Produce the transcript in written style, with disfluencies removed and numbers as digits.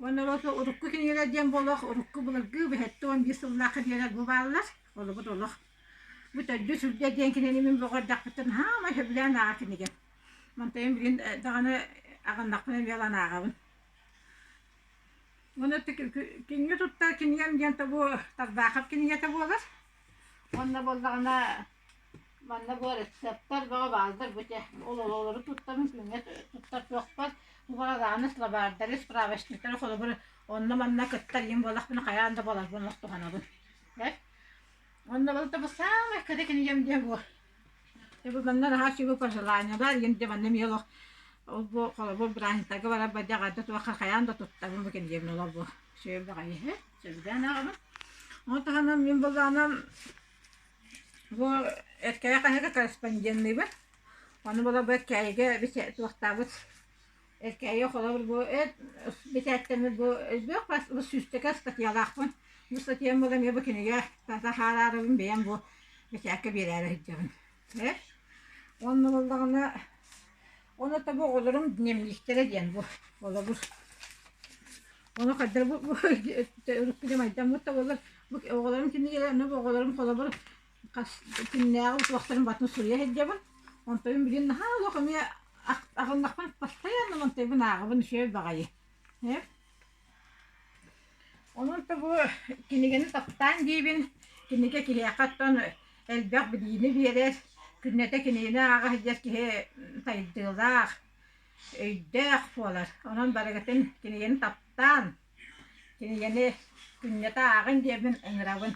Уонна ол урукку кинигэлэр диэн буолуох, урукку былыргы 71 сыллаах кинигэлэр бу бааллар. Олобут олох. Бу Төрдүс сүргэ диэн кинини мин бөҕө эрдэхпиттэн хаамай сөбүлээн ааҕар кинигэм. Мантайым билигин даҕаны аҕыннахпына эмиэ ылан ааҕабын. Уонна кинигэ туттар кинигэм диэн бу Тарбаахап кинигэтэ буолар. Уонна буоллаҕына манна бу рецептэр бөҕө бааллар бу чэ ол олору туттабын күҥҥэ туттар туохпар бу барааны словардары справочниктары холобур онно-манна кыттар иһин буоллахпына хайаан да буоларбын олох туһанабын. Онно балта бу саамай кыра кинигэм диэн бу. Бу манна наһаа үчүгэй пожеланиелар иһин дьэ манна эмиэ олох ол бу холобур бырааһынньыктарга барар бадьаҕарда туохха хайаан да туттабын бу кинигэбин олох бу үчүгэй баҕайы үһү сөбүлээн ааҕабын. Ону таһынан мин былаанам бу Эркээйи хаһыакка корреспонденныыбын. Ону була бу Эркээйигэ туохтаабыт Эркээйи холобур бу бэчээттэммит бу элбэх бу сүүстэкэ ыстатыйалаахпын. Бу ыстатыйам була эмиэ бу кинигэ таһаарарыбын бэйэм бу бэчээккэ биэрээри сылдьабын. Э? Уонна буоллаҕына ону бу оҕолорум дневниктэрэ диэн бу холобур. Ону хайдах бу урукку дьамайдаммыт да буоллар бу оҕолорум кинигэлэрэ ону бу оҕолорум холобур хас күннээҕи утуохтарын батын суруйа сылдьабын. Онтон билигин наһаа олох эмиэ аҕыннахпын постоянно онтойбун ааҕабын үчүгэй баҕайы. Э? Онон да бу кинигэни таптаан диибин, кинигэ киһиэхэ оттон элбэх билиини биэрэр, күннэтэ кинигэни ааҕа сылдьар киһи сайдыылаах, өйдөөх буолар. Онон барыгытын кинигэни таптаан, кинигэни күннэтэ ааҕыҥ диэммин ыҥырабын.